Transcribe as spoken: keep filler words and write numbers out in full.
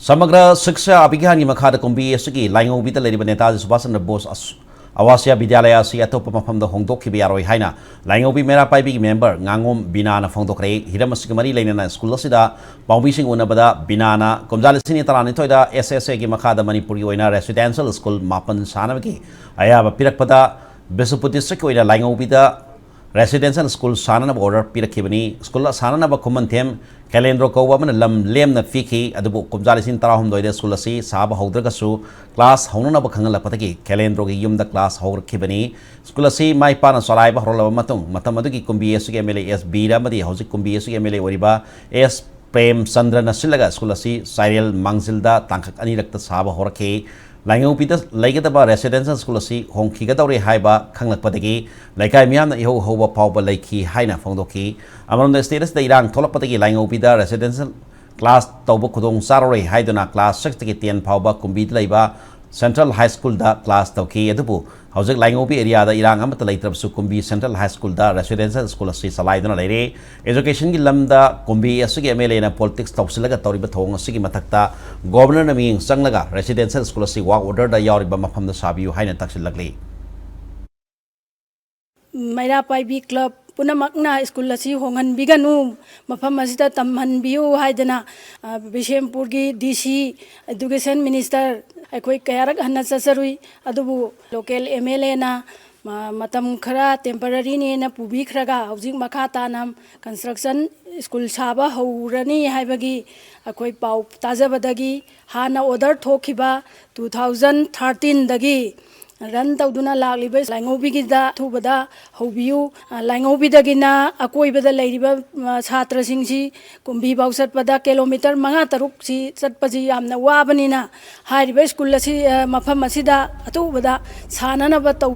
ꯁꯃꯒ꯭ꯔ ꯁꯤꯛꯁꯥ ꯑꯚꯤꯌꯥꯟꯒꯤ ꯃꯈꯥꯗ ꯀꯨꯝꯕꯤ ꯑꯁꯤꯒꯤ ꯂꯥꯏꯉꯧꯕꯤꯗ ꯂꯩꯔꯤꯕ ꯅꯦꯇꯥꯖꯤ ꯁꯨꯚꯥꯁ ꯆꯟꯗ꯭ꯔ ꯕꯣꯁ ꯑꯁ-, ꯑꯋꯥꯁꯤꯌꯥ ꯕꯤꯗ꯭ꯌꯥꯂꯌꯥ ꯑꯁꯤ ꯑꯇꯣꯞꯄ ꯃꯐꯝꯗ ꯍꯣꯡꯗꯣꯛꯈꯤꯕ ꯌꯥꯔꯣꯏ ꯍꯥꯏꯅ ꯂꯥꯏꯉꯧꯕꯤ ꯃꯩꯔꯥ ꯄꯥꯏꯕꯤꯒꯤ ꯃꯦꯝꯕꯔ ꯉꯥꯉꯣꯝ ꯕꯤꯅꯥꯅ ꯐꯣꯡꯗꯣꯛꯈ꯭ꯔꯦ꯫ ꯍꯤꯔꯝ ꯑꯁꯤꯒ ꯃꯔꯤ ꯂꯩꯅꯅ ꯁ꯭ꯀꯨꯜ ꯑꯁꯤꯗ ꯄꯥꯎꯃꯤꯁꯤꯡ ꯎꯅꯕꯗ ꯕꯤꯅꯥꯅ ꯀꯨꯝꯖꯥ ꯂꯤꯁꯤꯡ ꯑꯅꯤ ꯇꯔꯥꯅꯤꯊꯣꯏꯗ ꯑꯦꯁ ꯑꯦꯁ ꯑꯦꯒꯤ ꯃꯈꯥꯗ ꯃꯅꯤꯄꯨꯔꯒꯤ ꯑꯣꯏꯅ ꯔꯦꯁꯤꯗꯦꯟꯁꯤꯌꯦꯜ ꯁ꯭ꯀꯨꯜ ꯃꯥꯄꯟ ꯁꯥꯅꯕꯒꯤ ꯑꯌꯥꯕ ꯄꯤꯔꯛꯄꯗ ꯕꯤꯁꯅꯨꯄꯨꯔ ꯗꯤꯁꯇ꯭ꯔꯤꯛꯀꯤ ꯑꯣꯏꯅ ꯂꯥꯏꯉꯧꯕꯤꯗ ꯔꯦꯁꯤꯗꯦꯟꯁꯤꯌꯦꯜ ꯁ꯭ꯀꯨꯜ ꯁꯥꯅꯅꯕ ꯑꯣꯔꯗꯔ ꯄꯤꯔꯛꯈꯤꯕꯅꯤ꯫ ꯁ꯭ꯀꯨꯜ ꯁꯥꯅꯅꯕ ꯈꯨꯃꯟꯊꯦꯝ ꯀꯦꯂꯦꯟꯗ꯭ꯔꯣ ꯀꯧꯕ ꯑꯃꯅ ꯂꯝ ꯂꯦꯝꯅ ꯄꯤꯈꯤ, ꯑꯗꯨꯕꯨ ꯀꯨꯝꯖꯥ ꯂꯤꯁꯤꯡ ꯇꯔꯥꯍꯨꯝꯗꯣꯏꯗ ꯁ꯭ꯀꯨꯜ ꯑꯁꯤ ꯁꯥꯕ ꯍꯧꯗ꯭ꯔꯒꯁꯨ ꯀ꯭ꯂꯥꯁ ꯍꯧꯅꯅꯕ ꯈꯪꯍꯜꯂꯛꯄꯗꯒꯤ ꯀꯦꯂꯦꯟꯗ꯭ꯔꯣꯒꯤ ꯌꯨꯝꯗ ꯀ꯭ꯂꯥꯁ ꯍꯧꯔꯛꯈꯤꯕꯅꯤ꯫ ꯁ꯭ꯀꯨꯜ ꯑꯁꯤ ꯃꯥꯏ ꯄꯥꯛꯅ ꯆꯂꯥꯏꯕ ꯍꯧꯔꯛꯂꯕ ꯃꯇꯨꯡ, ꯃꯇꯝ ꯑꯗꯨꯒꯤ ꯀꯨꯝꯕꯤ ꯑꯁꯤꯒꯤ ꯑꯦꯝ ꯑꯦꯜ ꯑꯦ ꯑꯦꯁ ꯕꯤꯔ ꯑꯃꯗꯤ ꯍꯧꯖꯤꯛ ꯀꯨꯝꯕꯤ ꯑꯁꯤꯒꯤ ꯑꯦꯝ ꯑꯦꯜ ꯑꯦ ꯑꯣꯏꯔꯤꯕ ꯑꯦꯁ ꯄ꯭ꯔꯦꯝ ꯆꯟꯗ꯭ꯔꯅ ꯁꯤꯜꯂꯒ ꯁ꯭ꯀꯨꯜ ꯑꯁꯤ ꯆꯥꯏꯔꯦꯜ ꯃꯥꯡꯖꯤꯜꯗ ꯇꯥꯡꯀꯛ ꯑꯅꯤꯔꯛꯇ ꯁꯥꯕ ꯍꯧꯔꯛꯈꯤ꯫ ꯂꯥꯏꯉꯧꯕꯤꯗ ꯂꯩꯒꯗꯕ ꯔꯦꯁꯤꯗꯦꯟꯁꯤꯌꯦꯜ ꯁ꯭ꯀꯨꯜ ꯑꯁꯤ ꯍꯣꯡꯈꯤꯒꯗꯧꯔꯦ ꯍꯥꯏꯕ ꯈꯪꯂꯛꯄꯗꯒꯤ ꯂꯩꯀꯥꯏ ꯃꯤꯌꯥꯝꯅ ꯏꯍꯧ ꯍꯧꯕ ꯐꯥꯎꯕ ꯂꯩꯈꯤ ꯍꯥꯏꯅ ꯐꯣꯡꯗꯣꯛꯈꯤ꯫ ꯑꯃꯔꯣꯝꯗ, ꯁ꯭ꯇꯦꯠ ꯑꯁꯤꯗ ꯏꯔꯥꯡ ꯊꯣꯛꯂꯛꯄꯗꯒꯤ ꯂꯥꯏꯉꯧꯕꯤꯗ ꯔꯦꯁꯤꯗꯦꯟꯁꯤꯌꯦꯜ ꯀ꯭ꯂꯥꯁ ꯇꯧꯕ ꯈꯨꯗꯣꯡ ꯆꯥꯔꯔꯣꯏ ꯍꯥꯏꯗꯨꯅ ꯀ꯭ꯂꯥꯁ ꯁꯤꯛꯁꯇꯒꯤ ꯇꯦꯟ ꯐꯥꯎꯕ ꯀꯨꯝꯕꯤꯗ ꯂꯩꯕ ꯁꯦꯟꯇ꯭ꯔꯦꯜ ꯍꯥꯏ ꯁ꯭ꯀꯨꯜꯗ ꯀ꯭ꯂꯥꯁ ꯇꯧꯈꯤ꯫ ꯑꯗꯨꯕꯨ ꯍꯧꯖꯤꯛ ꯂꯥꯏꯉꯧꯕꯤ ꯑꯦꯔꯤꯌꯥꯗ ꯏꯔꯥꯡ ꯑꯃꯠꯇ ꯂꯩꯇ꯭ꯔꯕꯁꯨ ꯀꯨꯝꯕꯤ ꯁꯦꯟꯇ꯭ꯔꯦꯜ ꯍꯥꯏ ꯁ꯭ꯀꯨꯜꯗ ꯔꯦꯁꯤꯗꯦꯟꯁꯤꯌꯦꯜ ꯁ꯭ꯀꯨꯜ ꯑꯁꯤ ꯆꯂꯥꯏꯗꯨꯅ ꯂꯩꯔꯦ꯫ ꯑꯦꯖꯨꯀꯦꯁꯟꯒꯤ ꯂꯝꯗ ꯀꯨꯝꯕꯤ ꯑꯁꯤꯒꯤ ꯑꯦꯝ ꯑꯦꯜ ꯑꯦꯅ ꯄꯣꯂꯤꯇꯤꯛꯁ ꯇꯧꯁꯤꯜꯂꯒ ꯇꯧꯔꯤꯕ ꯊꯧꯑꯣꯡ ꯑꯁꯤꯒꯤ ꯃꯊꯛꯇ ꯒꯣꯕꯔꯅꯔꯅ ꯃꯤꯠꯌꯦꯡ ꯆꯪꯂꯒ ꯔꯦꯁꯤꯗꯦꯟꯁꯤꯌꯦꯜ ꯁ꯭ꯀꯨꯜ ꯑꯁꯤ ꯋꯥꯔꯛ ꯑꯣꯔꯗꯔꯗ ꯌꯥꯎꯔꯤꯕ ꯃꯐꯝꯗ ꯁꯥꯕꯤꯌꯨ ꯍꯥꯏꯅ ꯇꯛꯁꯤꯜꯂꯛꯂꯤ꯫ ꯃꯩꯔꯥ ꯄꯥꯏꯕꯤ ꯀ꯭ꯂꯕ ꯄꯨꯝꯅꯃꯛꯅ ꯁ꯭ꯀꯨꯜ ꯑꯁꯤ ꯍꯣꯡꯍꯟꯕꯤꯒꯅꯨ, ꯃꯐꯝ ꯑꯁꯤꯗ ꯇꯝꯍꯟꯕꯤꯌꯨ ꯍꯥꯏꯗꯅ, ꯑ, ꯕꯤꯁꯦꯝꯄꯨꯔꯒꯤ ꯗꯤ ꯁꯤ, ꯑꯦꯖꯨꯀꯦꯁꯟ ꯃꯤꯅꯤꯁꯇꯔ ꯑꯩꯈꯣꯏ ꯀꯌꯥꯔꯛ ꯍꯟꯅ ꯆꯠꯆꯔꯨꯏ, ꯑꯗꯨꯕꯨ ꯂꯣꯀꯦꯜ ꯑꯦꯝ ꯑꯦꯜ ꯑꯦꯅ ꯃ-, ꯃꯇꯝ ꯈꯔ ꯇꯦꯝꯄꯔꯔꯤꯅꯦꯅ ꯄꯨꯕꯤꯈ꯭ꯔꯒ ꯍꯧꯖꯤꯛ ꯃꯈꯥ ꯇꯥꯅ ꯀꯟꯁꯇ꯭ꯔꯛꯁꯟ ꯁ꯭ꯀꯨꯜ ꯁꯥꯕ ꯍꯧꯔꯅꯤ ꯍꯥꯏꯕꯒꯤ ꯑꯩꯈꯣꯏ ꯄꯥꯎ ꯇꯥꯖꯕꯗꯒꯤ ꯍꯥꯟꯅ ꯑꯣꯔꯗꯔ ꯊꯣꯛꯈꯤꯕ ꯇꯨ ꯊꯥꯎꯖꯟ ꯊꯥꯔꯇꯤꯟꯗꯒꯤ ꯔꯟ ꯇꯧꯗꯨꯅ ꯂꯥꯛꯂꯤꯕ ꯂꯥꯏꯉꯧꯕꯤꯒꯤꯗ ꯑꯊꯨꯕꯗ ꯍꯧꯕꯤꯌꯨ꯫ ꯑ, ꯂꯥꯏꯉꯧꯕꯤꯗꯒꯤꯅ ꯑꯀꯣꯏꯕꯗ ꯂꯩꯔꯤꯕ, ꯑ, ꯁꯥꯇ꯭ꯔꯁꯤꯡꯁꯤ ꯀꯨꯝꯕꯤꯐꯥꯎ ꯆꯠꯄꯗ ꯀꯤꯂꯣꯃꯤꯇꯔ ꯃꯉꯥ ꯇꯔꯨꯛꯁꯤ ꯆꯠꯄꯁꯤ ꯌꯥꯝꯅ ꯋꯥꯕꯅꯤꯅ ꯍꯥꯏꯔꯤꯕ ꯁ꯭ꯀꯨꯜ ꯑꯁꯤ, ꯑ, ꯃꯐꯝ ꯑꯁꯤꯗ ꯑꯊꯨꯕꯗ ꯁꯥꯅꯅꯕ ꯇꯧ꯫